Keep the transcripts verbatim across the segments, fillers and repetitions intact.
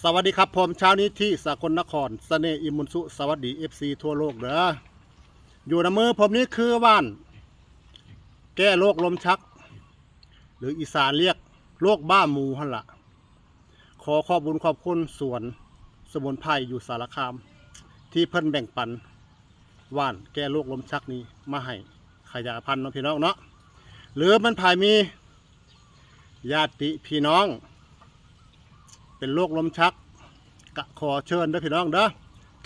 สวัสดีครับผม เช้านี้ที่สกลนคร เสน่ห์ อิมมุนสุ สวัสดี เอฟซี ทั่วโลกเด้อ อยู่ในมือผมนี้คือว่าน แก้โรคลมชัก หรืออีสานเรียกโรคบ้าหมูหั่นละ ขอขอบบุญขอบคุณสวนสมุนไพรอยู่สารคาม ที่เพิ่นแบ่งปันว่านแก้โรคลมชักนี้มาให้ขยายพันธุ์เนาะพี่น้องเนาะ หรือมันไผมีญาติพี่น้อง เป็นโรคลมชัก กะขอเชิญเด้อพี่น้องเด้อ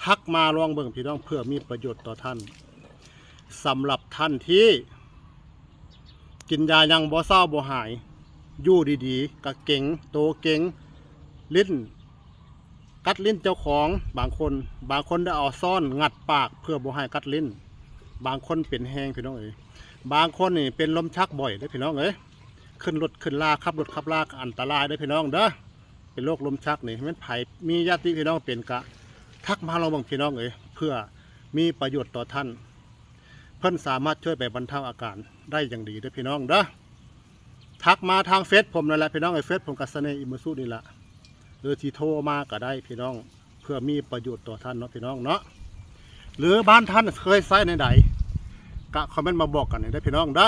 ทักมาลองเบิ่งพี่น้อง เพื่อมีประโยชน์ต่อท่าน สำหรับท่านที่ กินยายังบ่เซาบ่หาย อยู่ดีๆ กะเก๋ง โตเก๋ง ลิ้น กัดลิ้นเจ้าของ บางคน บางคนได้เอาซ้อนงัดปากเพื่อบ่ให้กัดลิ้น บางคนเป็นแฮงพี่น้องเอ้ย บางคนนี่เป็นลมชักบ่อยเด้อพี่น้องเอ้ย ขึ้นรถขึ้นลา ขับรถขับลาก็อันตรายเด้อพี่น้องเด้อ เป็นโรคลมชักนี่ แม่นไผมีญาติพี่น้องเป็นกะ ทักมาลองเบิ่งพี่น้องเอ้ย เพื่อมีประโยชน์ต่อท่าน เพิ่นสามารถช่วยไปบรรเทาอาการได้อย่างดีเด้อพี่น้องเด้อ ทักมาทางเฟซผมนั่นแหละพี่น้อง ไอ้เฟซผมกะเสน่ห์ อิมมุนสุ นี่แหละ หรือสิโทรมาก็ได้พี่น้อง เพื่อมีประโยชน์ต่อท่านเนาะพี่น้องเนาะ หรือบ้านท่านเคยใช้ในใด กะคอมเมนต์มาบอกกันได้อพี่น้องเด้อ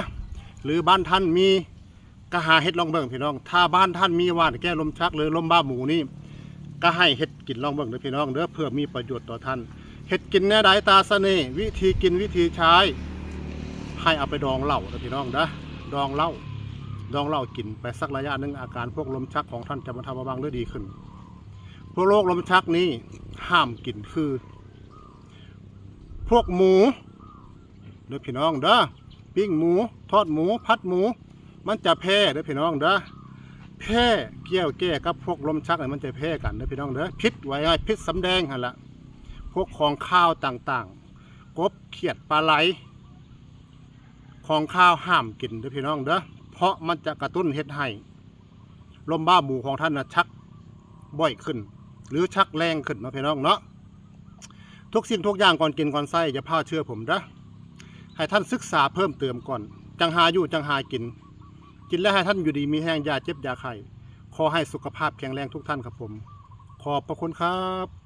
หรือบ้านท่านมี กะหาเฮ็ดลองเบิ่งพี่น้อง ถ้าบ้านท่านมีว่านแก้ลมชักหรือลมบ้าหมูนี่ กะให้เฮ็ดกินลองเบิ่งเด้อพี่น้องเด้อ เพื่อมีประโยชน์ต่อท่าน เฮ็ดกินแนวใดตาเสน่ห์ วิธีกินวิธีใช้ ให้เอาไปดองเหล้าเด้อพี่น้องเด้อ ดองเหล้า ดองเหล้ากินไปสักระยะหนึ่ง อาการพวกลมชักของท่านจะบรรเทาเบาบางหรือดีขึ้น พวกโรคลมชักนี้ห้ามกินคือ พวกหมู เด้อพี่น้องเด้อ ปิ้งหมู ทอดหมู ผัดหมู มันจะแพ้เด้อพี่น้องเด้อ แพ้เกี่ยวแก้กับพวกลมชักเนี่ย มันจะแพ้กันเด้อพี่น้องเด้อ พิษไว้ไง พิษสำแดงหั่นละ พวกของคาวต่างๆ กบ เขียด ปลาไหล ของคาวห้ามกินเด้อพี่น้องเด้อ เพราะมันจะกระตุ้นเฮ็ดให้ ลมบ้าหมูของท่านนะชักบ่อยขึ้น หรือชักแรงขึ้นเนาะพี่น้องเนาะ ทุกสิ่งทุกอย่างก่อนกินก่อนใช้อย่าพลาดเชื่อผมเด้อ ให้ท่านศึกษาเพิ่มเติมก่อน จังหาอยู่จังหากิน กินแล้วให้ท่านอยู่ดีมีแฮง อย่าเจ็บอย่าไข้ ขอให้สุขภาพแข็งแรงทุกท่านครับผม ขอบพระคุณครับ